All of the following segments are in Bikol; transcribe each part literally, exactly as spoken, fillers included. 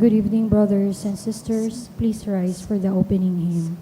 Good evening, brothers and sisters. Please rise for the opening hymn.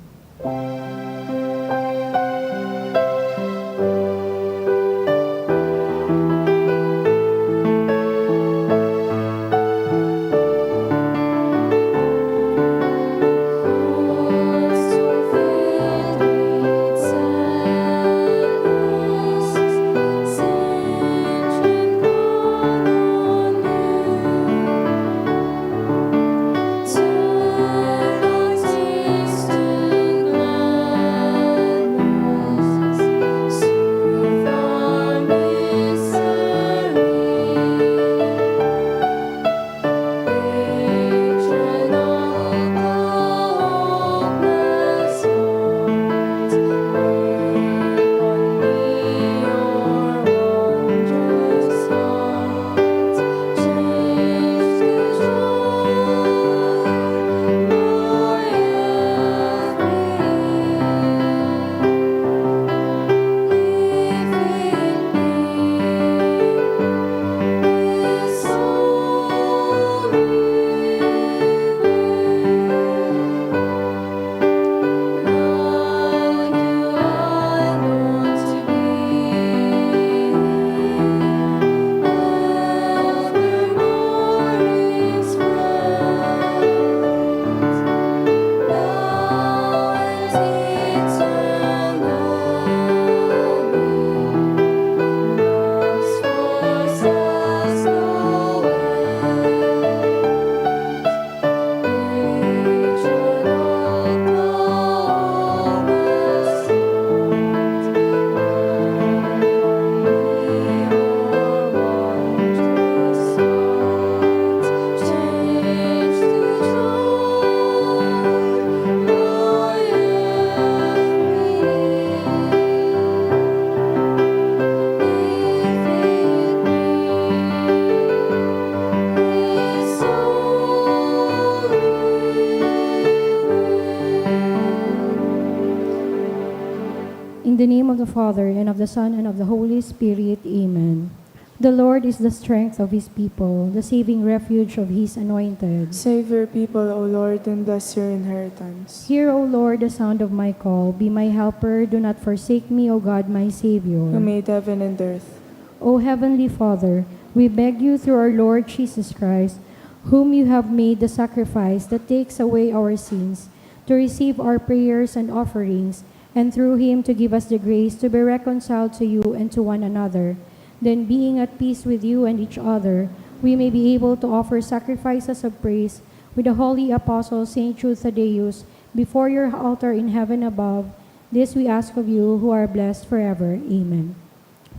In the name of the Father, and of the Son, and of the Holy Spirit. Amen. The Lord is the strength of his people, the saving refuge of his anointed. Save your people, O Lord, and bless your inheritance. Hear, O Lord, the sound of my call. Be my helper. Do not forsake me, O God, my Savior. Who made heaven and earth. O Heavenly Father, we beg you through our Lord Jesus Christ, whom you have made the sacrifice that takes away our sins, to receive our prayers and offerings, and through him to give us the grace to be reconciled to you and to one another. Then, being at peace with you and each other, we may be able to offer sacrifices of praise with the holy apostle Saint Jude Thaddeus before your altar in heaven above. This we ask of you, who are blessed forever. Amen.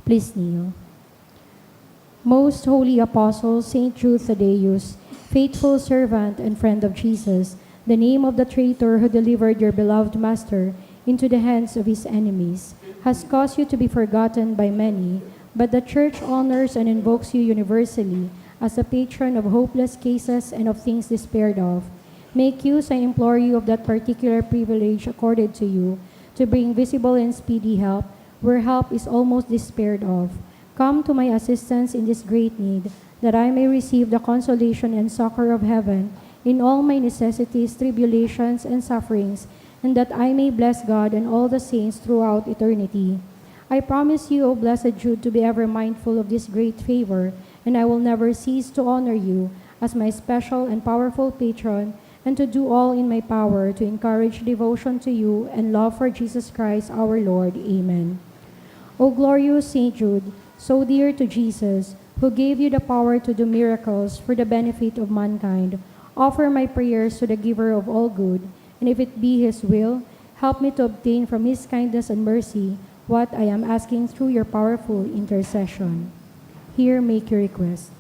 Please kneel. Most holy apostle, Saint Jude Thaddeus, faithful servant and friend of Jesus, the name of the traitor who delivered your beloved Master into the hands of his enemies, has caused you to be forgotten by many, but the Church honors and invokes you universally as a patron of hopeless cases and of things despaired of. Make use, I implore you, of that particular privilege accorded to you to bring visible and speedy help where help is almost despaired of. Come to my assistance in this great need, that I may receive the consolation and succor of heaven in all my necessities, tribulations, and sufferings, and that I may bless God and all the saints throughout eternity. I promise you, O blessed Jude, to be ever mindful of this great favor, and I will never cease to honor you as my special and powerful patron, and to do all in my power to encourage devotion to you and love for Jesus Christ our Lord. Amen. O glorious Saint Jude, so dear to Jesus, who gave you the power to do miracles for the benefit of mankind, offer my prayers to the Giver of all good, and if it be His will, help me to obtain from His kindness and mercy what I am asking through your powerful intercession. Here make your request.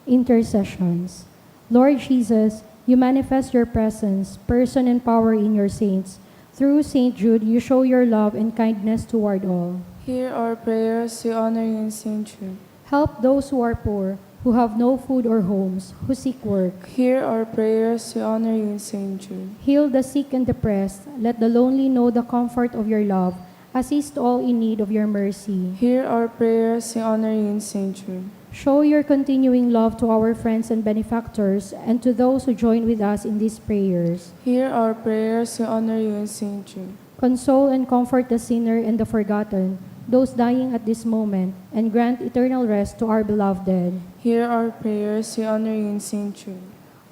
Intercessions. Lord Jesus, you manifest your presence, person, and power in your saints. Through Saint Jude, you show your love and kindness toward all. Hear our prayers, we honor you in Saint Jude. Help those who are poor, who have no food or homes, who seek work. Hear our prayers, we honor you in Saint Jude. Heal the sick and depressed. Let the lonely know the comfort of your love. Assist all in need of your mercy. Hear our prayers, we honor you in Saint Jude. Show your continuing love to our friends and benefactors and to those who join with us in these prayers. Hear our prayers, we honor you in Saint Jude. Console and comfort the sinner and the forgotten, those dying at this moment, and grant eternal rest to our beloved dead. Hear our prayers, we honor you in Saint Jude.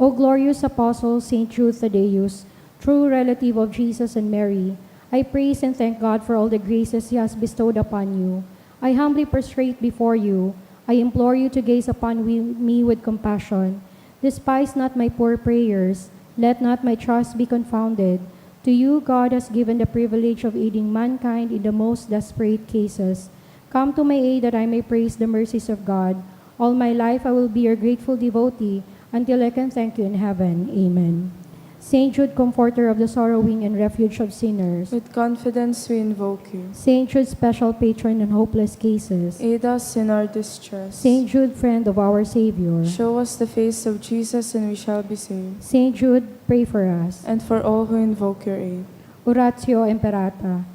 O glorious Apostle, Saint Jude Thaddeus, true relative of Jesus and Mary, I praise and thank God for all the graces He has bestowed upon you. I humbly prostrate before you. I implore you to gaze upon we, me with compassion. Despise not my poor prayers. Let not my trust be confounded. To you, God has given the privilege of aiding mankind in the most desperate cases. Come to my aid that I may praise the mercies of God. All my life I will be your grateful devotee until I can thank you in heaven. Amen. Saint Jude, comforter of the sorrowing and refuge of sinners. With confidence we invoke you. Saint Jude, special patron in hopeless cases. Aid us in our distress. Saint Jude, friend of our Savior. Show us the face of Jesus and we shall be saved. Saint Jude, pray for us. And for all who invoke your aid. Oratio Imperata.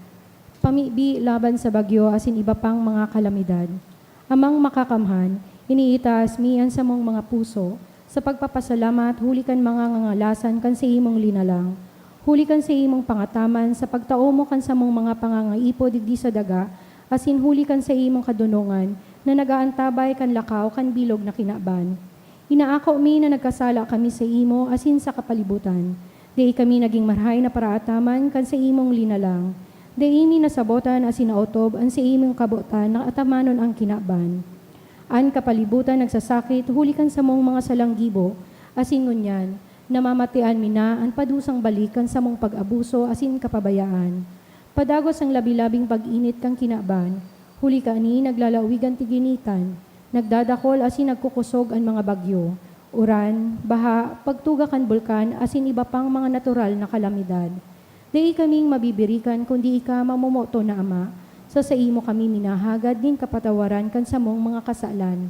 Pamibi laban sa bagyo asin iba pang mga kalamidad. Amang Makakamhan, iniitaas mi an samong mga puso sa pagpapasalamat huli kan mga ngangalasan kan saimong linalang, huli kan saimong pangataman sa pagtao mo kan samong mga pangangaipo digdi sa daga, asin huli kan saimong kadonongan na nag-aantabay kan lakaw kan bilog na kinaban. Inaako mi na nagkasala kami saimo asin sa kapalibutan. Dai kami nagin marahay na paraataman kan saimong linalang. Dai mi nasabotan asin naotob an saimong kabotan na atamanon an kinaban. An kapalibutan nagsasakit huli kan samong mga salang gibo, asin ngunyan, namamatean mi na an padusang balik kan samong pag-abuso asin kapabayaan. Padagos an labi-labing pag-init kan kinaban, huli kaini naglalawig an tiginitan, nagdadakol asin nagkukosog an mga bagyo, uran, baha, pagtuga kan bulkan asin iba pang mga natural na kalamidad. Dai kaming mabibirikan kundi ika, mamomoton na Ama. Sa saimo kami minahagad nin kapatawaran kan samong mga kasalan.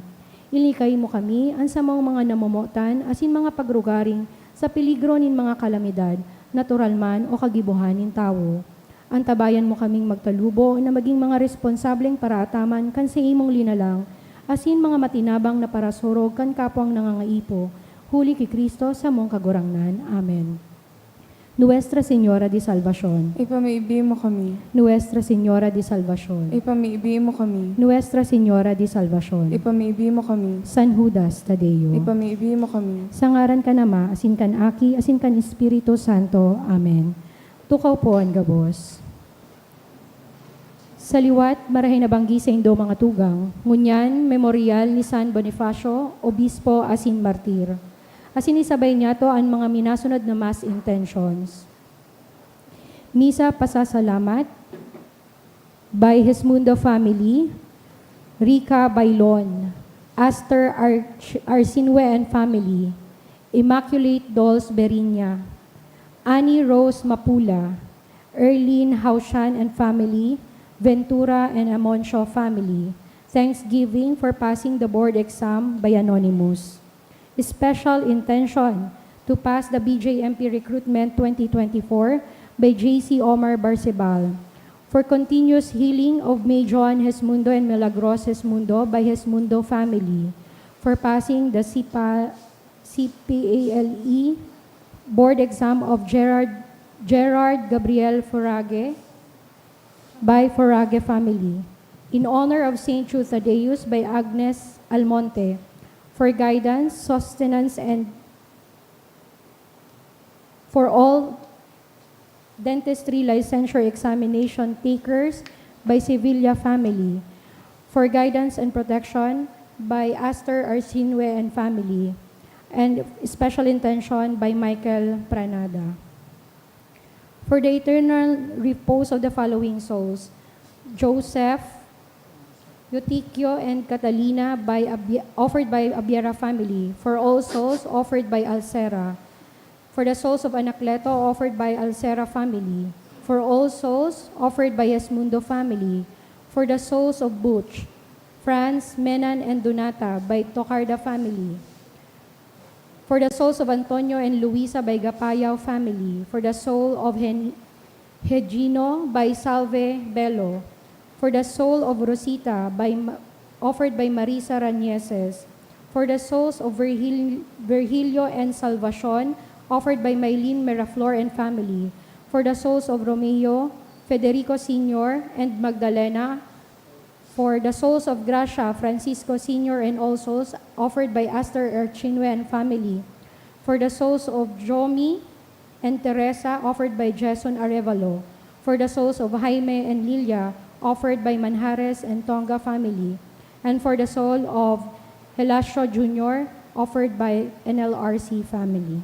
Ilikay mo kami, an samong mga namomotan asin mga pagrugaring sa peligro nin mga kalamidad, natural man o kagibohan nin tawo. Antabayan mo kaming magtalubo na magin mga responsableng paraataman kan saimong linalang asin mga matinabang na parasurog kan kapwang nangangaipo, huli ki Cristo, samong Kagurangnan. Amen. Nuestra Señora de Salvacion. Ipamibi mo kami. Nuestra Señora de Salvacion. Ipamibi mo kami. Nuestra Señora de Salvacion. Ipamibi mo kami. San Judas Tadeo. Ipamibi mo kami. Sa ngaran kan Ama, asin kan Aki, asin kan Espiritu Santo. Amen. Tukaw po an gabos. Sa liwat, marahay na banggi saindo mga tugang, ngunyan, memoryal ni San Bonifacio, obispo asin martir. Asin isabay niyato an mga minasunod na mass intentions. Misa pasasalamat by Hesmundo family, Rica Bailon, Aster Arch-, Arsinwe and family, Immaculate Dolls Berinya, Annie Rose Mapula, Erlene Haushan and family, Ventura and Amoncio family. Thanksgiving for passing the board exam by anonymous. Special intention to pass the B J M P recruitment twenty twenty-four by J C Omar Barcebal. For continuous healing of May Joan Hesmundo and Milagros Hesmundo by Hesmundo family. For passing the C P A, C P A L E board exam of Gerard, Gerard Gabriel Forage by Forage family. In honor of Saint Jude Thaddeus by Agnes Almonte. For guidance, sustenance, and for all dentistry licensure examination takers by Sevilla family. For guidance and protection by Aster Arsinwe and family. And special intention by Michael Pranada. For the eternal repose of the following souls: Joseph, Eutychio, and Catalina, by Abi-, offered by Abiera family. For all souls, offered by Alcera. For the souls of Anacleto, offered by Alcera family. For all souls, offered by Hesmundo family. For the souls of Butch, Franz, Menan, and Donata, by Tocarda family. For the souls of Antonio and Luisa by Gapayao family. For the soul of Hen-, Hegino by Salve Bello. For the soul of Rosita by Ma-, offered by Marisa Rañeses. For the souls of Virgil-, Virgilio and Salvacion, offered by Mylene Miraflor and family. For the souls of Romeo, Federico Senior, and Magdalena, for the souls of Gracia, Francisco Senior and all souls, offered by Aster Erchinwe and family. For the souls of Jomi and Teresa, offered by Jason Arevalo. For the souls of Jaime and Lilia, offered by Manjares and Tonga family. And for the soul of Helacio Junior, offered by N L R C family.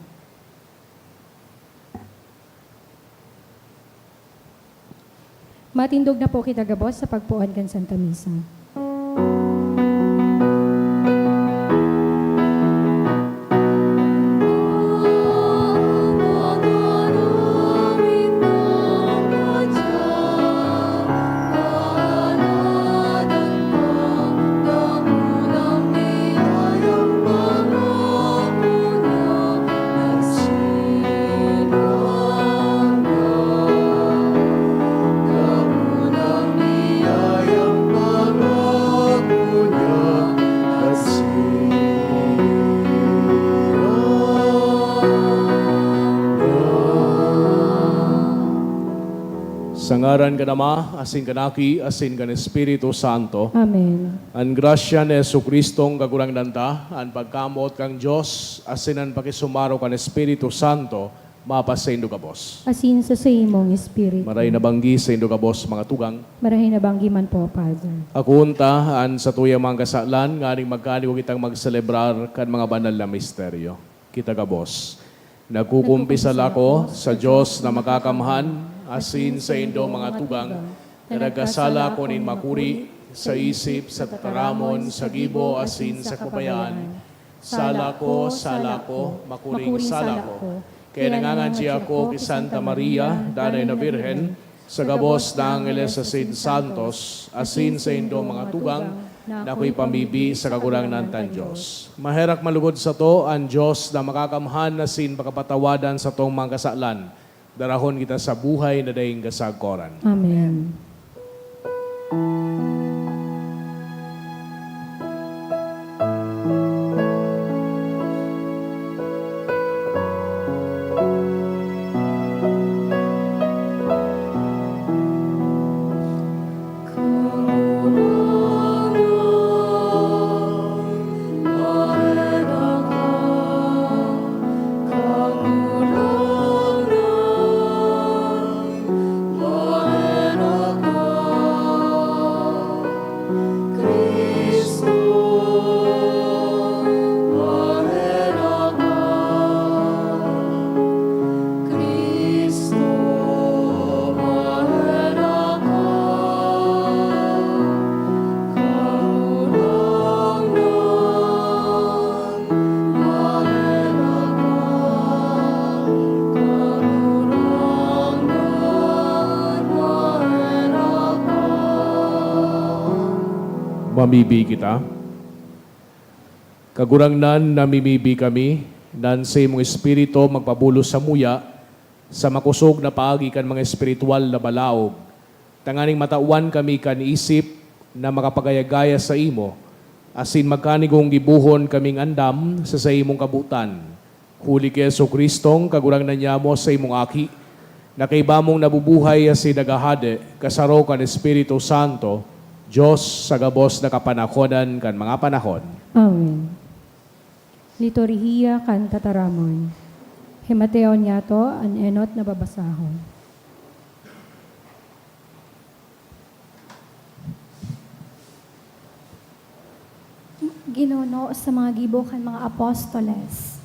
Matindog na po kita gabos sa pagpoon kan Santa Misa. Sa ngaran kan Ama, asin kan Aki, asin kan Espiritu Santo. Amen. An grasya ni Jesu-Cristong Kagurangnan ta, an pagkamoot kan Dios, asin an pakisumaro kan Espiritu Santo, mapasaindo gabos. Asin sa saimong espiritu. Maray na banggi saindo gabos, mga tugang. Marahay na banggi man po, Father. Akoon ta an satuyang mga kasalan nganing magkanigo kitang magselebrar kan mga banal na misteryo. Kita gabos. Nagkukumpisal ako sa Dios na Makakamhan, asin saindo, mga tugang, na nagkasala ako nin makuri, sa isip, sa tataramon, sa gibo, asin sa kabayaan. Sala ko, sala ko, makuring sala ko. Kaya nangangadyi ako ki Santa Maria, Danay na Birhen, sa gabos na angheles asin santos, asin saindo, mga tugang, na akoy pamibi sa Kagurangnan tang Dios. Maherak man lugod sato an Dios na Makakamhan asin pakapatawadan satong mga kasalan. Darahon kita sa buhay na daing kasagkoran. Amen. Mamibi kita. Kagurangnan, namimibi kami, na an saimong Espiritu magpabulos samuya sa makosog na paagi kan mga espirituwal na balaog, tanganing matawan kami kan isip na makapagayagaya saimo, asin magkanigong gibohon kaming andam sa saimong kabotan. Huli ki Jesu-Cristong Kagurangnan nyamo, saimong Aki, na kaiba mong nabubuhay asin naghahade, kasaro kan Espiritu Santo, Dios sa gabos na kapanahonan kan mga panahon. Amen. Liturhiya kan Tataramon. Himateon niyato an enot na babasahon. Ginuno sa mga gibo kan mga apostoles.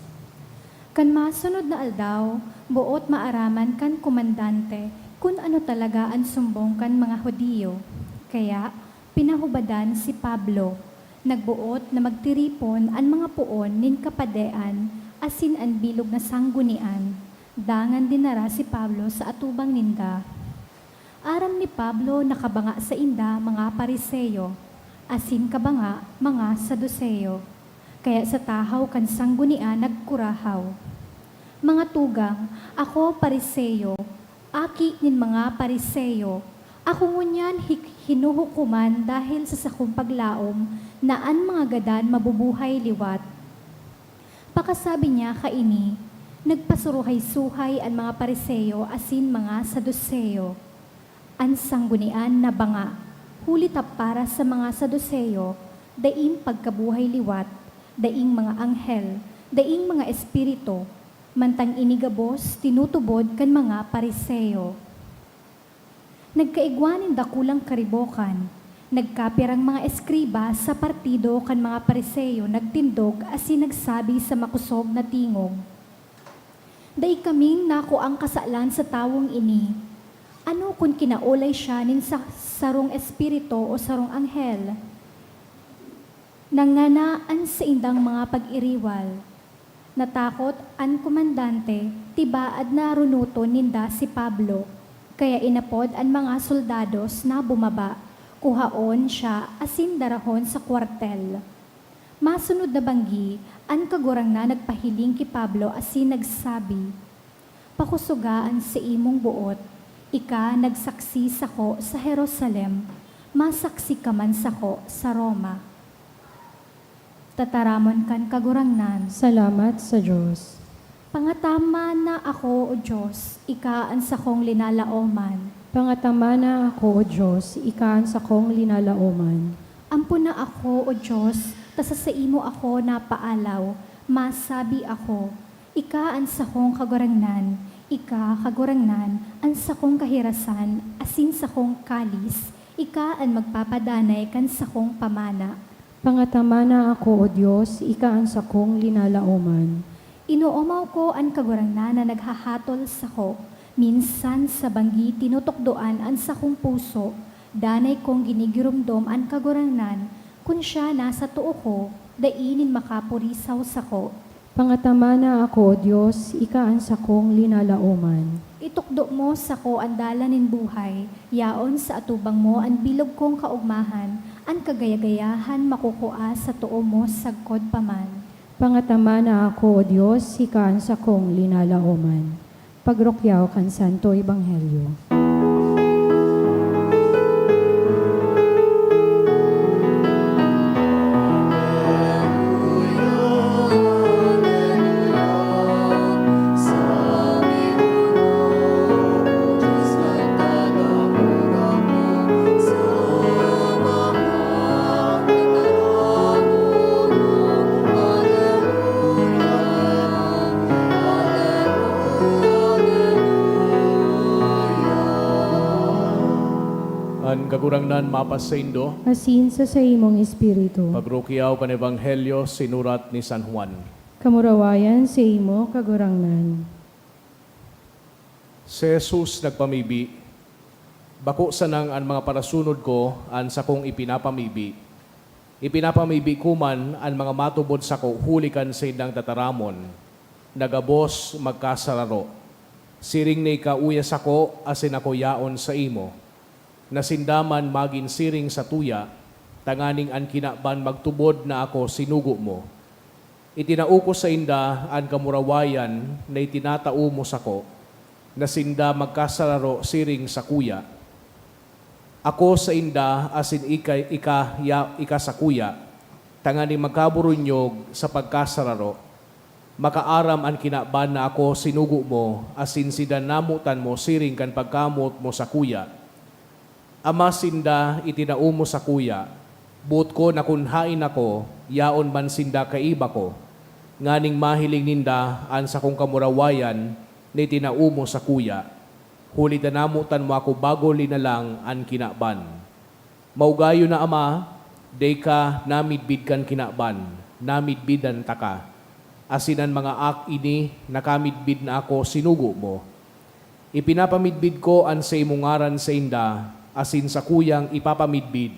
Kan masunod na aldaw, boot maaraman kan komandante kun ano talaga an sumbong kan mga Judio. Kaya, pinahubadan si Pablo. Nagboot na magtiripon an mga poon nin kapadean asin an bilog na sanggunian. Dangan dinara si Pablo sa atubang ninda. Aram ni Pablo na kabanga sainda mga Fariseo, asin kabanga mga Saduceo. Kaya sa tahaw kan sanggunian nagkurahaw, "Mga tugang, ako Fariseo, Aki nin mga Pariseo, ako ngunyan hik-, hinuhukoman dahil sa sakong paglaom na an mga gadan mabubuhay liwat. Pakasabi niya kaini, nagpasuruhay-suhay an mga Pariseo asin mga Saduceo. An sanggunian nabanga, huli ta para sa mga Saduceo, daing pagkabuhay liwat, daing mga anghel, daing mga espiritu, mantang ini gabos tinutubod kan mga Pariseo. Nagkaigwa nin dakulang karibokan. Nagkapirang mga eskriba sa partido kan mga Pariseo nagtindog asin nagsabi sa makosog na tingog, "Dai kaming nakuang kasalan sa tawong ini. Ano kun kinaolay siya nin sa sarong espiritu o sarong anghel?" Nangana an saindang mga pag-iriwal. Natakot an komandante, tibaad na runoton ninda si Pablo. Kaya inapod an mga soldados na bumaba, kuhaon siya asin darahon sa kwartel. Masunod na banggi, an Kagurangnan nagpahiling ki Pablo asin nagsabi, "Pakosoga an saimong boot, ika nagsaksi sako sa Jerusalem, masaksi ka man sako sa Roma." Tataramon kan Kagurangnan. Salamat sa Diyos. Pangatama na ako, O Diyos, ika an sakong linalaoman. Pangatama na ako, O Diyos, ika an sakong linalaoman. Ampon na ako, O Diyos, ta sa saimo ako napaalaw, masabi ako, "Ika an sakong Kagurangnan, ika, Kagurangnan, an sakong kahirasan asin sakong kalis, ika an magpapadanay kan sakong pamana." Pangatama na ako, O Diyos, ika an sakong linalaoman. Inoomaw ko an Kagurangnan na naghahatol sako. Minsan sa banggi tinutukdoan an sakong puso, danay kong ginigiromdom an Kagurangnan, kun siya nasa too ko, dai nin makapurisaw sako. Pangatama na ako, O Diyos, ika an sakong linalaoman. Itukdo mo sako an dalan nin buhay, yaon sa atubang mo an bilog kong kaogmahan, an kagayagayahan makukua sa too mo sagkod pa man. Pangatama na ako, O Diyos, ika an sakong linalaoman. Pagrukyaw kan Santo Ebanghelyo. An Kagurangnan mapasaindo. Asin sa saimong espiritu. Pagrukyaw kan Ebanghelyo sinurat ni San Juan. Kamurawayan saimo, Kagurangnan. Si Jesus nagpamibi, "Bako sanang an mga parasunod ko an sakong ipinapamibi. Ipinapamibi ko man an mga matubod sako huli kan saindang tataramon, na gabos magkasararo. Siring na ika uya sako asin ako yaon saimo, na sinda man magin siring sa tuya, tanganing an kinaban magtubod na ako sinugo mo. Itinao ko sainda an kamurawayan na itinatao mo sako, na sinda magkasararo siring sakuya. Ako sainda asin ika, ika, ya, ika sakuya, tanganing magkaburunyog sa pagkasararo. Makaaram an kinaban na ako sinugo mo, asin sinda namotan mo siring kan pagkamoot mo sakuya. Ama sinda itinao mo sakuya, boot ko na kun haen ako, yaon man sinda kaiba ko, nganing mahiling ninda an sakong kamurawayan na itinao mo sakuya, huli ta namotan mo ako bago linalang an kinaban. Maugayon na, Ama, dai ka namidbid kan kinaban, namidbidan taka, asin an mga ak ini nakamidbid na ako sinugo mo. Ipinapamidbid ko an saimong ngaran sainda, asin sakuyang ipapamidbid,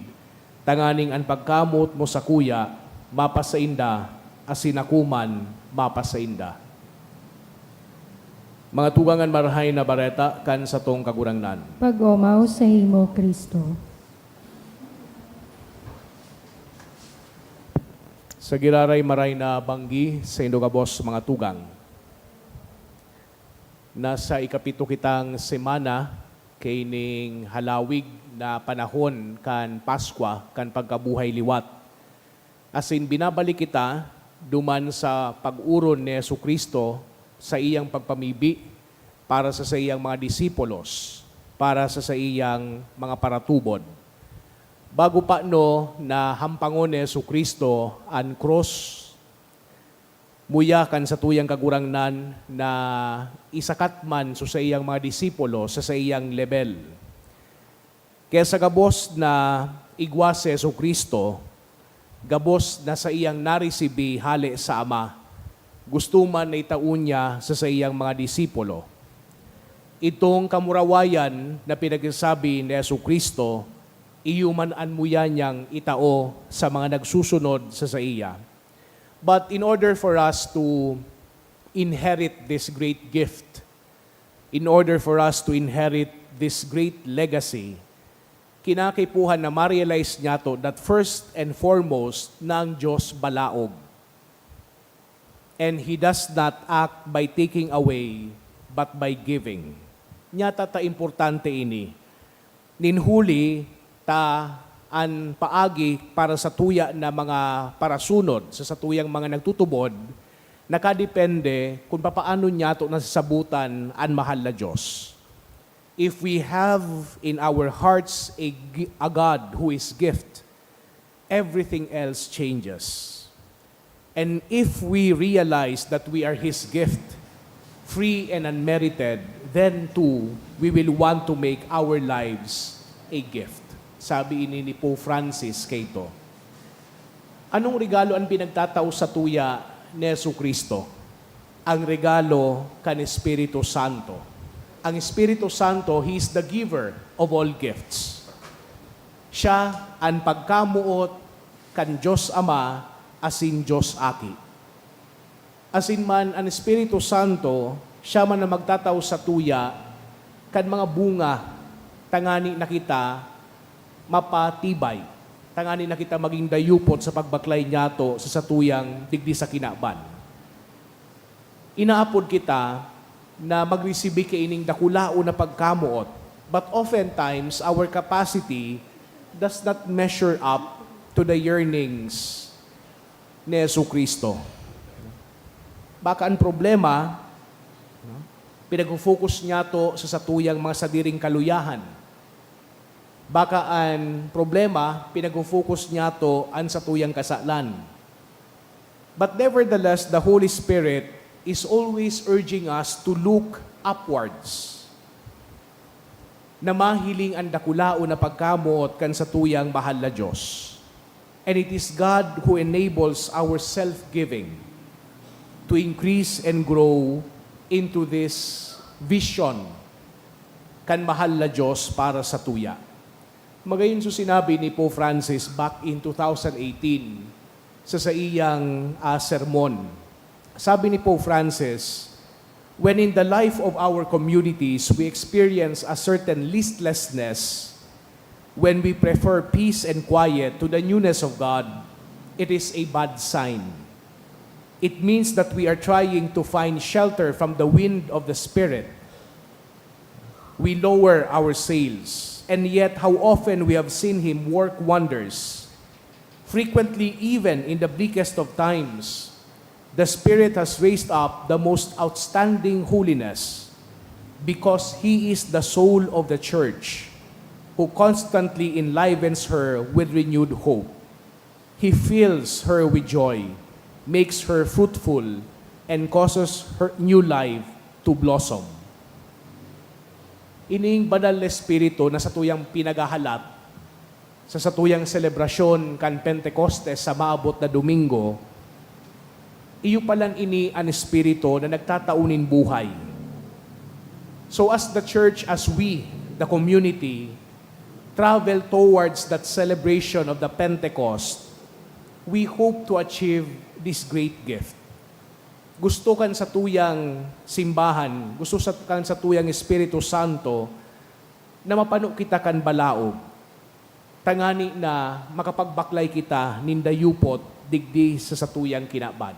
tanganing an pagkamoot mo sakuya mapasainda, asin ako man mapasainda." Mga tugang, an Marahay na Bareta kan satong Kagurangnan. Pag-omaw saimo, Cristo. Sa giraray maray na banggi, saindo gabos, mga tugang. Nasa ikapito kitang semana kaining halawig na panahon kan Paskwa kan pagkabuhay liwat. Asin binabalik kita duman sa pag-oron ni Jesu-Cristo sa iyang pagpamibi para sa saiyang mga disipulos, para sa saiyang mga paratubod. Bago pa, no, na hampangon ni Jesu-Cristo an krus, muya kan satuyang Kagurangnan na isakat man so saiyang mga disipulo sa saiyang lebel. Kaya sa gabos na igwa si Jesu-Cristo, gabos na saiyang naresibi hale sa Ama, gusto man na itao niya sa saiyang mga disipulo. Itong kamurawayan na pinagsasabi ni Jesu-Cristo, iyo man an muya niyang itao sa mga nagsusunod sa saiya. But in order for us to inherit this great gift, in order for us to inherit this great legacy, kinakaipuhan na ma-realize niyato that first and foremost na ang Diyos balaog. And He does not act by taking away, but by giving. Nyata ta importante ini. Nin huli ta an paagi para sa tuya na mga parasunod, sa satuyang mga nagtutubod, nakadepende kun papaano niyato nasasabotan an mahal na Diyos. If we have in our hearts a gi-, a God who is gift, everything else changes. And if we realize that we are His gift, free and unmerited, then too, we will want to make our lives a gift. Sabi ini ni Pope Francis kaito. Anong regalo an pinagtatao sa tuya ni Jesu-Cristo? Ang regalo kan Espiritu Santo. Ang Espiritu Santo, He is the giver of all gifts. Siya an pagkamoot kan Diyos Ama asin Diyos Aki. Asin man an Espiritu Santo, siya man an magtatao sa tuya kan mga bunga, tangani na kita mapatibay, tangani na kita magin dayupot sa pagbaklay niyato sa satuyang digdi sa kinaban. Inaapod kita na magresibi kaining dakulaon na pagkamoot, but oftentimes our capacity does not measure up to the yearnings ni Jesu-Cristo. Baka an problema, no, pinagfo-focus niyato sa satuyang mga sadiring kaluyahan. Baka an problema, pinagfo-focus niyato an satuyang kasalan. But nevertheless, the Holy Spirit is always urging us to look upwards, na mahiling an dakulaon na pagkamoot kan satuyang mahal na Diyos. And it is God who enables our self-giving to increase and grow into this vision kan mahal na Diyos para sa tuya. Magayon so sinabi ni Pope Francis back in two thousand eighteen sa saiyang, ah, sermon. Sabi ni Pope Francis, "When in the life of our communities we experience a certain listlessness, when we prefer peace and quiet to the newness of God, it is a bad sign. It means that we are trying to find shelter from the wind of the Spirit. We lower our sails, and yet how often we have seen Him work wonders. Frequently, even in the bleakest of times, the Spirit has raised up the most outstanding holiness, because He is the soul of the church, who constantly enlivens her with renewed hope. He fills her with joy, makes her fruitful, and causes her new life to blossom." Ining banal na espiritu na satuyang pinaghahalat sa satuyang selebrasyon kan Pentecostes sa maabot na Domingo, iyo palan ini an Espiritu na nagtatao nin buhay. So as the church, as we, the community, travel towards that celebration of the Pentecost, we hope to achieve this great gift. Gusto kan satuyang simbahan, gusto sa, kan satuyang Espiritu Santo na mapano kita kan balaog, tangani na makapagbaklay kita nin dayupot digdi sa satuyang kinaban.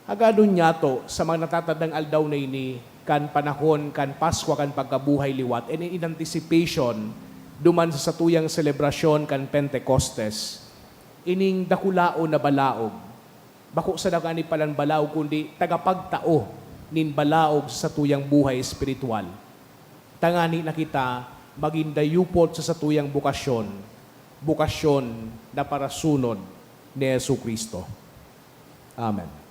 Hagadon niyato sa mga natatandang aldaw na ini, kan panahon kan Paskwa kan pagkabuhay liwat, and in anticipation duman sa satuyang selebrasyon kan Pentecostes, ining dakulaon na balaog, bako sana ngani palan balaog, kundi tagapagtao nin balaog sa satuyang buhay espiritual. Tangani na kita magin dayupot sa satuyang bokasyon, bokasyon na parasunod ni Jesu-Cristo. Amen.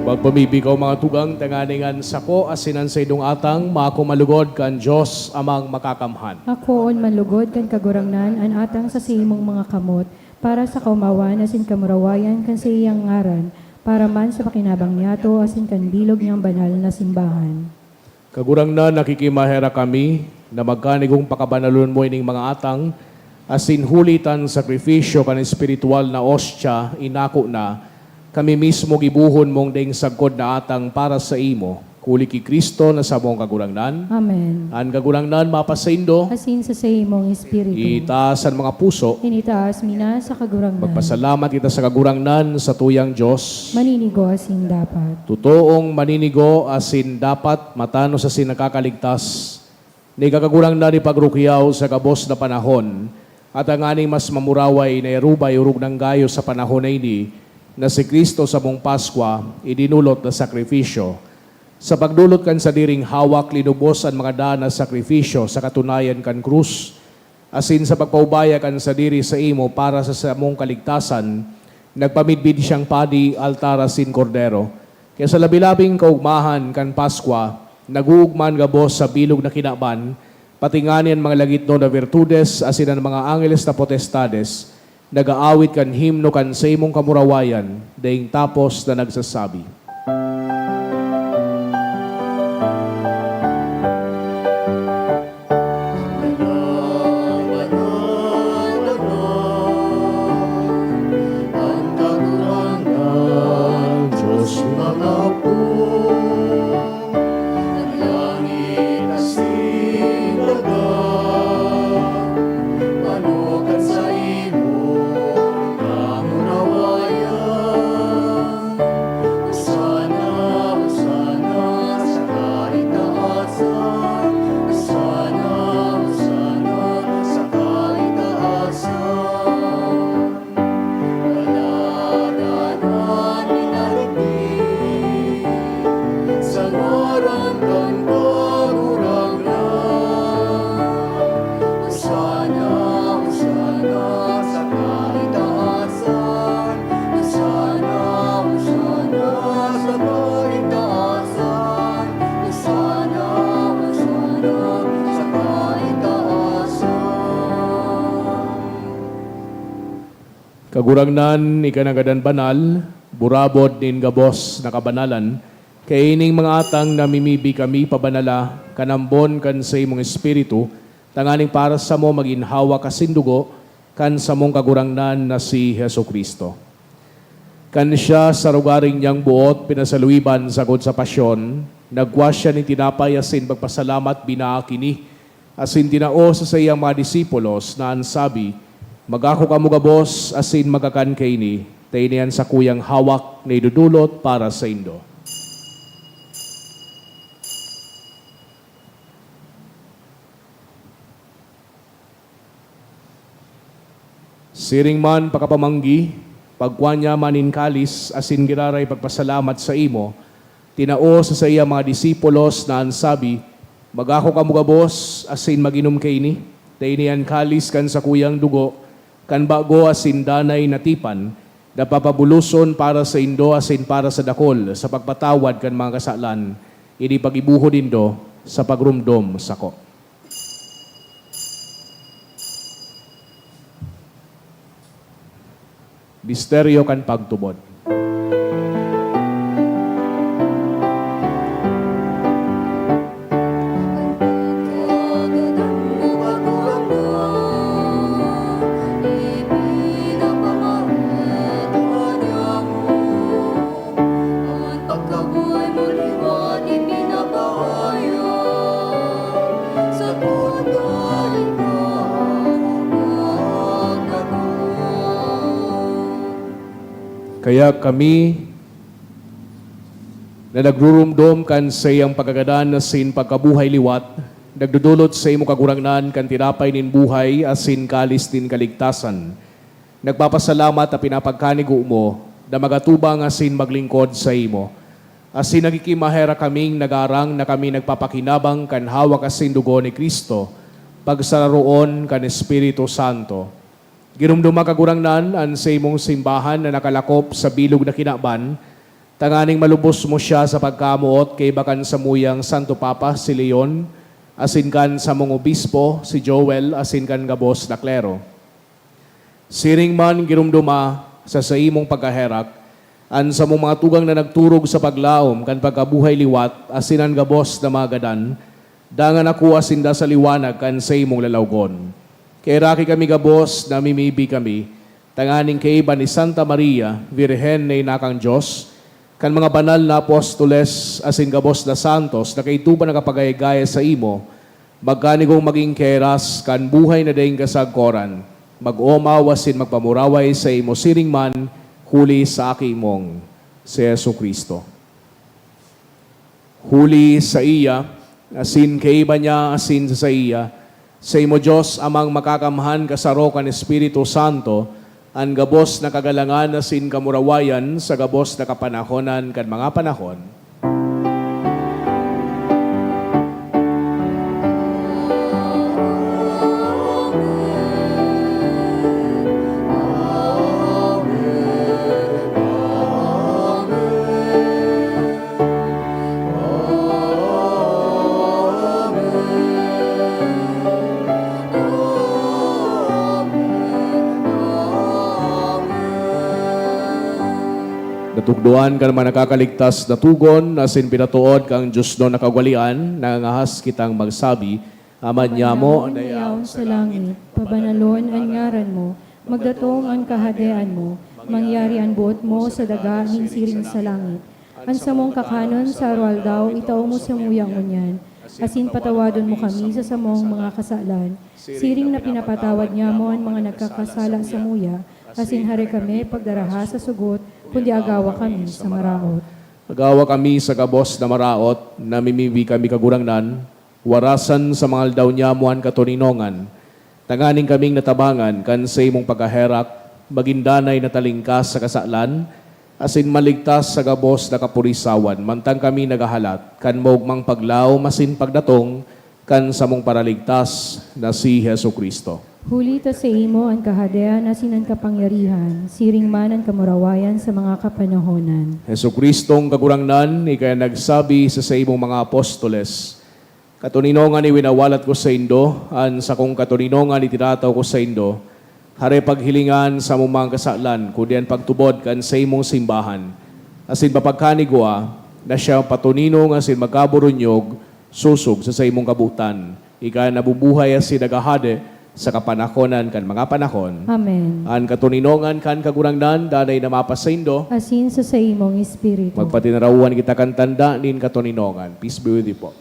Magpamibi kaw, mga tugang, tanganing an sako asin an saindong atang mako manlugod kan Dios Amang Makakamhan. Akoon manlugod kan Kagurangnan an atang sa saimong mga kamot, para sa kaomawan asin kamurawayan kan saiyang ngaran, para man sa pakinabang niyato asin kan bilog niyang banal na simbahan. Kagurangnan, nakikimaherak kami na magkanigong pakabanalon mo ining mga atang, asin huli ta an sakrifisyo kan espiritual na ostya inako na, kami mismo gibohon mong daing sagkod na atang para saimo, huli ki Cristo na samong Kagurangnan. Amen. An Kagurangnan mapasaindo. Asin sa saimong espiritu. Itaas an mga puso. Initaas mi na sa Kagurangnan. Magpasalamat kita sa Kagurangnan, satuyang Dios. Maninigo asin dapat. Totoong maninigo asin dapat, matanos asin nakakaligtas. Ni Kagurangnan, ipagrukyaw sa gabos na panahon, at tanganing mas mamuraway na irubay orog nang gayo sa panahon na ini, na si Cristo samong Paskwa, idinolot na sakrifisyo. Sa pagdolot kan sadiring hawak, linubos an mga daan na sakrifisyo sa katunayan kan krus, asin sa pagpaubaya kan sadiri saimo para sa samong kaligtasan, nagpamidbid siyang padi, altar asin kordero. Kaya sa labi-labing kaogmahan kan Paskwa, nag-oogma an gabos sa bilog na kinaban, pati ngani an mga lagitnon na birtudes asin an mga angeles na potestades, nag-aawit kan himno kan saimong kamurawayan, daing tapos na nagsasabi, "Diyos mga apo." An langit asin daga, manokan saimo kamurawayan. Hosana, Hosana sa kaitaasan. Hosana, Hosana sa kaitaasan. Alagad an minaligbig sa ngaran kan Kagurangnan. Hosana, Hosana sa kaitaasan. Hosana, Hosana sa kaitaasan. Hosana, Hosana sa kaitaasan. Kagurangnan, ika na gadan banal, burabod nin gabos na kabanalan, kaya ining mga atang namimibi kami pabanala kan ambon kan saimong Espiritu, tanganing para samo magin hawak asin dugo kan samong Kagurangnan na si Jesu-Cristo. Kan siya sa rogaring niyang boot pinasaluiban sagkod sa pasyon, nagkua siya nin tinapay asin pagpasalamat, binaak ini, asin tinao sa saiyang mga disipulos na an sabi, "Mag-ako kamo gabos asin magkakan kaini, ta ini an sakuyang hawak na idodolot para saindo." Siring man pakapamanggi, pagkua niya man nin kalis asin giraray pagpasalamat saimo, tinao sa saiyang mga disipulos na an sabi, "Mag-ako kamo gabos asin mag-inom kaini, ta ini an kalis kan sakuyang dugo, kan bago asin danay na tipan, na papabuloson para saindo asin para sa dakul sa pagpatawad kan mga kasalan. Ini paggibohon nindo sa pagromdom sako." Misteryo kan pagtubod. An pagkabuhay mo liwat ipinapahayag sa tunay na pagkatao. Kaya kami, na nagruromdom kan saiyang pagkagadan asin pagkabuhay liwat, nagdodolot saimo, Kagurangnan, kan tinapay nin buhay asin kalis nin kaligtasan. Nagpapasalamat ta pinapagkanigo mo na mag-atubang asin maglingkod saimo. Asin nagkikimaherak kaming nagaarang na kami nagpapakinabang kan hawak asin dugo ni Cristo, pagsararoon kan Espiritu Santo. Giromdoma, Kagurangnan, an saimong simbahan na nakalakop sa bilog na kinaban, tanganing malubos mo siya sa pagkamoot kaiba kan samuyang Santo Papa, si Leon, asin kan samong obispo, si Joel, asin kan gabos na klero. Siring man giromdoma sa saimong pagkaherak an samong mga tugang na nagturog sa paglaom kan pagkabuhay liwat asin an gabos na mga gadan, dangan nakua sinda sa liwanag kan saimong lalawgon. Kaheraki kami gabos, namimibi kami, tanganing kaiba ni Santa Maria, Birhen na ina kan Dios, kan mga banal na apostoles asin gabos na santos na kaidto pa nakapagayagaya saimo, magkanigong magin kaheras kan buhay na daing kasagkoran, mag-omaw asin magpamuraway saimo siring man, huli sa Aki mong si Jesu-Cristo. Huli saiya, asin kaiba niya, asin sa saiya, saimo, Dios Amang Makakamhan, kasaro kan Espiritu Santo, an gabos na kagalangan asin kamurawayan sa gabos na kapanahonan kan mga panahon. Natukdoan kan mga nakakaligtas na togon asin pinatood kan diosnon na kaugalean, nangangahas kitang magsabi, Ama nyamo na yaon sa langit, pabanalon an ngaran mo, magdatong an kahadean mo, mangyari an boot mo sa daga nin siring sa langit. An samong kakanon sa aroaldaw itao mo samuya ngunyan, asin patawadon mo kami sa samong mga kasalan, siring na pinapatawad nyamo an mga nagkakasala samuya, asin hare kami pagdaraha sa sugot, kundi agawa kami sa maraot. Agawa kami sa gabos na maraot, namimibi kami, Kagurangnan, warasan sa mga aldaw nyamo an katoninongan, tanganing kaming natabangan kan saimong pagkaherak, magin danay na talingkas sa kasalan, asin maligtas sa gabos na kapurisawan, mantang kami naghahalat kan maogmang paglaom asin pagdatong kan samong Paraligtas na si Jesu-Cristo. Huli ta saimo an kahadean asin an kapangyarihan, siring man an kamurawayan sa mga kapanahonan. Jesu-Cristong Kagurangnan, ika an nagsabi sa saimong mga apostoles, "Katoninongan iwinawalat ko saindo, an sakong katoninongan itinataw ko saindo." Hare paghilingan sa among mga kasalan, kundi an pagtubod kan saimong simbahan, asin papagkanigwa na siya patoninong asin magkaburunyog sosog sa saimong kabotan. Ika an nabubuhay asin naghahade sa kapanahonan kan mga panahon. Amen. An katoninongan kan Kagurangnan danay na mapasaindo. Asin sa saimong espiritu. Magpatinarawan kita kan tanda nin katoninongan. Peace be with you po.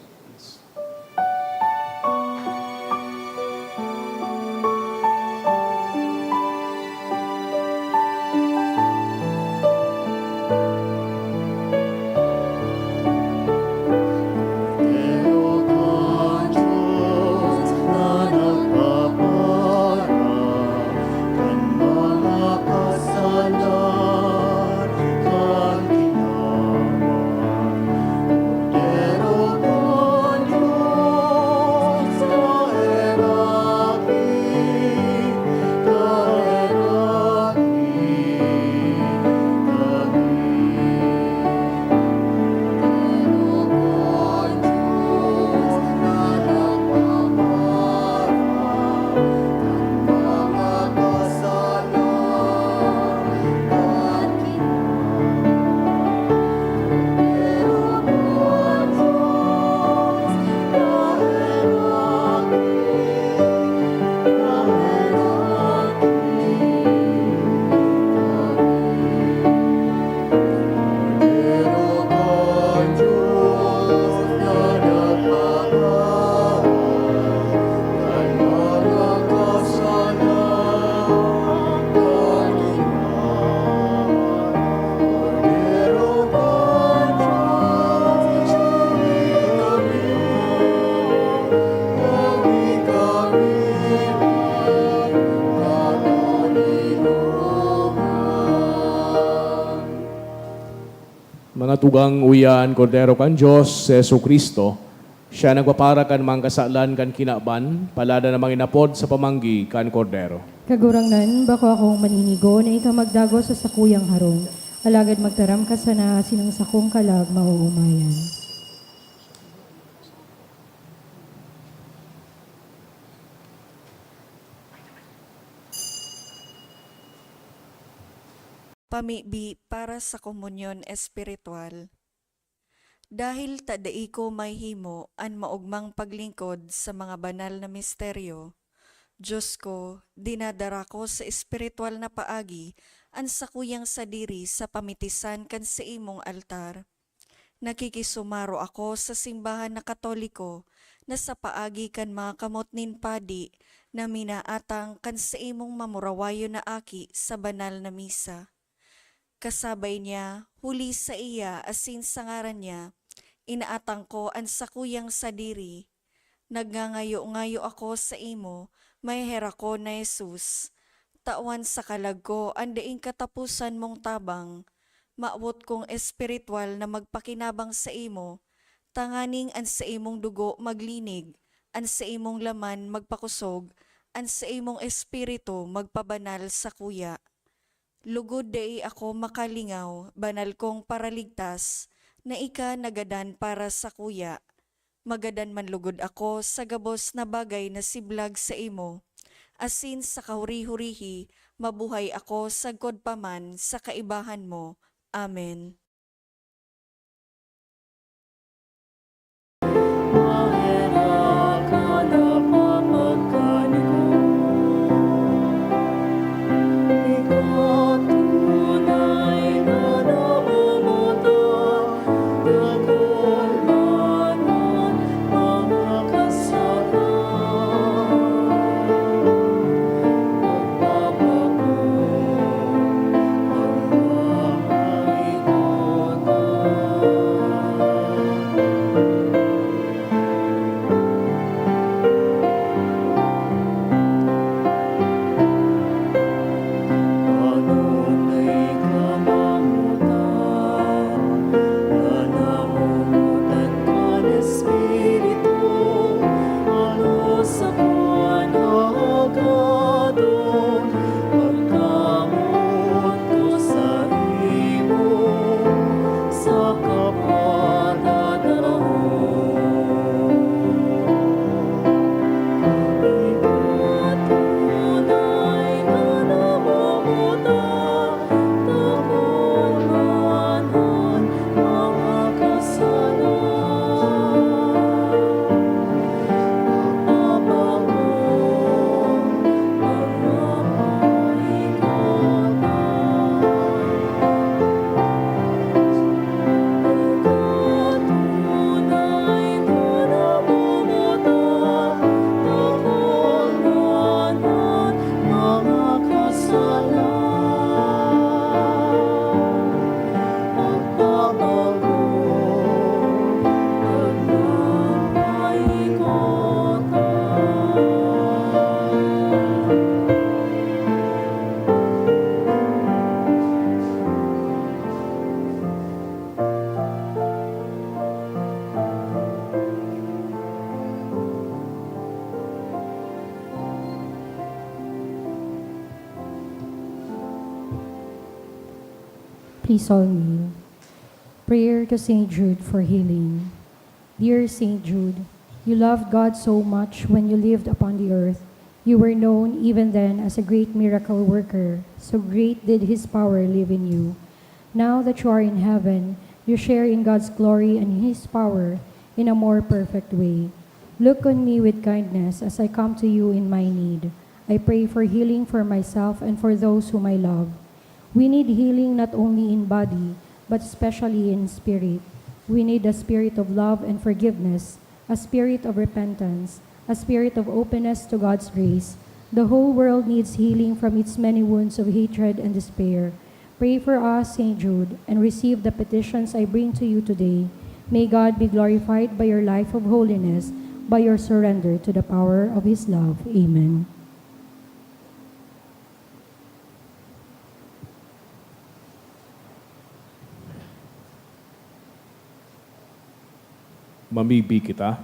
Mga tugang, uya an Kordero kan Dios, si Jesu-Cristo. Siya nagpapara kan mga kasalan kan kinaban, palada na manginapod sa pamanggi kan Kordero. Kagurangnan, bako akong maninigo na ika magdagos sa sakuyang harong, alagad magtaram ka sana asin ang sakong kalag maoomayan. Pamibi para sa komunyon espiritual. Dahil ta dai ko mahihimo an maogmang paglingkod sa mga banal na misteryo, Dios ko, dinadara ko sa espiritual na paagi an sakuyang sadiri sa pamitisan kan saimong altar. Nakikisumaro ako sa simbahan na Katoliko na sa paagi kan mga kamot nin padi na minaatang kan saimong mamurawayon na aki sa banal na misa. Kasabay niya, huli saiya asin sa ngaran niya, inaatang ko an sakuyang sadiri. Nagngangayo-ngayo ako saimo, maheherakon na Jesus. Tawan sa kalag ko an daing kataposan mong tabang. Mawot kong espiritual na magpakinabang saimo, tanganing an saimong dugo maglinig, an saimong laman magpakosog, an saimong espiritu magpabanal sakuya. Lugod dai ako makalingaw, banal kong Paraligtas, na ika nagadan para sakuya. Magadan man lugod ako sa gabos na bagay na siblag saimo, asin sa kahuri-hurihi mabuhay ako sagkod pa man sa kaibahan mo. Amen. Please all kneel. Prayer to Saint Jude for healing. Dear Saint Jude, you loved God so much when you lived upon the earth. You were known even then as a great miracle worker, so great did His power live in you. Now that you are in heaven, you share in God's glory and His power in a more perfect way. Look on me with kindness as I come to you in my need. I pray for healing for myself and for those whom I love. We need healing not only in body, but especially in spirit. We need a spirit of love and forgiveness, a spirit of repentance, a spirit of openness to God's grace. The whole world needs healing from its many wounds of hatred and despair. Pray for us, Saint Jude, and receive the petitions I bring to you today. May God be glorified by your life of holiness, by your surrender to the power of His love. Amen. Mamibi kita.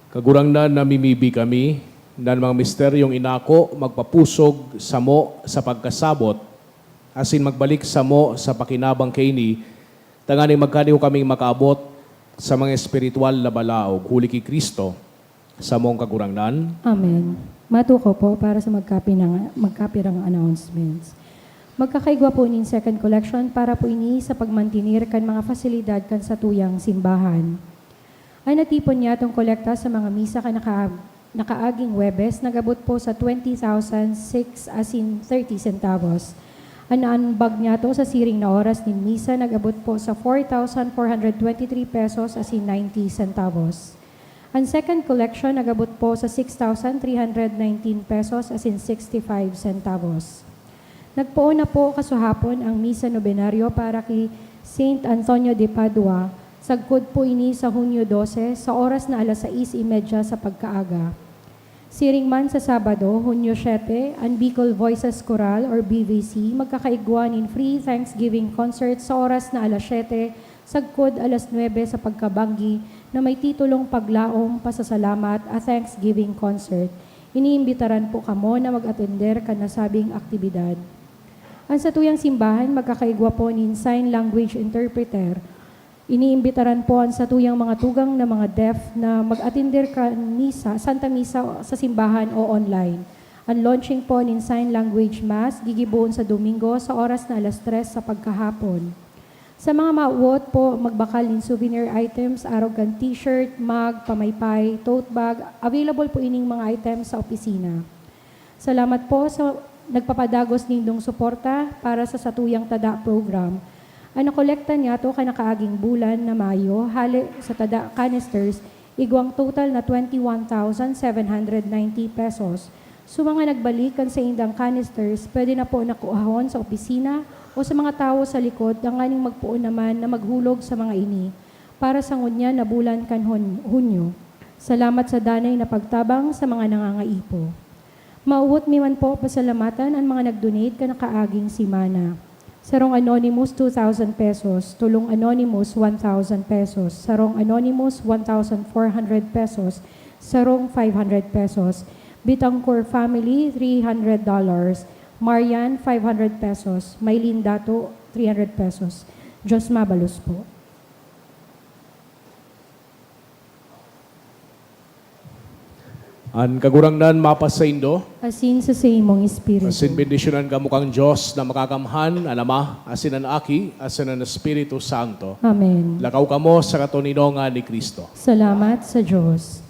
Kagurangnan, namimibi kami, na an mga misteryong inako magpapusog samo sa pagkasabot, asin magbalik samo sa pakinabang kaini, tanganing magkaniyo kaming makaabot sa mga espiritual na balaog, huli ki Cristo, samong Kagurangnan. Amen. Matukaw po para sa magkapinang-, magkapirang announcements. Magkakaigwa po nin second collection para po ini sa pagmantener kan mga pasilidad kan satuyang simbahan. An natipon niyatong kolekta sa mga misa kan naka-, nakaaging Huwebes nag-abot po sa twenty thousand six asin thirty centavos. An naambag niyato sa siring na oras nin misa nag-abot po sa four thousand four hundred twenty-three pesos asin ninety centavos. An second collection nag-abot po sa six thousand three hundred nineteen pesos asin sixty-five centavos. Nagpoon na po kasuhapon ang Misa Nobenaryo para ki Saint Antonio de Padua, sagkod po ini sa Hunyo dose, sa oras na alas sais y media sa pagkaaga. Siring man sa Sabado, Hunyo siete, an Bicol Voices Chorale or B V C magkakaigwa nin free Thanksgiving concert sa oras na alas siyete sagkod alas nuebe sa pagkabanggi na may titulong Paglaom, Pasasalamat, a Thanksgiving Concert. Iniimbitaran po kamo na mag-atender kan nasabing aktibidad. An satuyang simbahan magkakaigwa po nin sign language interpreter. Iniimbitaran po an satuyang mga tugang na mga deaf na mag-atender kan misa, Santa Misa sa simbahan o online. An launching po nin sign language mass gigibohon sa Domingo sa oras na alas tres sa pagkahapon. Sa mga mauot po magbakal nin souvenir items, arog kan t-shirt, mug, pamaypay, tote bag, available po ining mga items sa opisina. Salamat po sa nagpapadagos nindong suporta para sa satuyang tada program. An nakolekta niyato kan nakaaging bulan na Mayo hale sa tada canisters, igwang total na twenty-one thousand seven hundred ninety pesos. Sa mga nagbalik kan saindang canisters, pwede na po na kuahon sa opisina o sa mga tawo sa likod tanganing magpoon naman na maghulog sa mga ini para sa ngunyan na bulan kan Hun-, Hunyo. Salamat sa danay na pagtabang sa mga nangangaipo. Mauot mi man po pasalamatan an mga nag-donate kan nakaaging semana. Sarong Anonymous, two thousand pesos. Tulong Anonymous, one thousand pesos. Sarong Anonymous, one thousand four hundred pesos. Sarong, five hundred pesos. Bitangcor family, three hundred dollars. Marian, five hundred pesos. Maylin Dato, three hundred pesos. Diyos mabalos po. An Kagurangnan mapasaindo. Asin sa saimong espiritu. Asin bendisyonan kamo kan Dios na Makakamhan, an Ama, asin an Aki, asin an Espiritu Santo. Amen. Lakaw kamo sa katoninongan ni Cristo. Salamat sa Dios.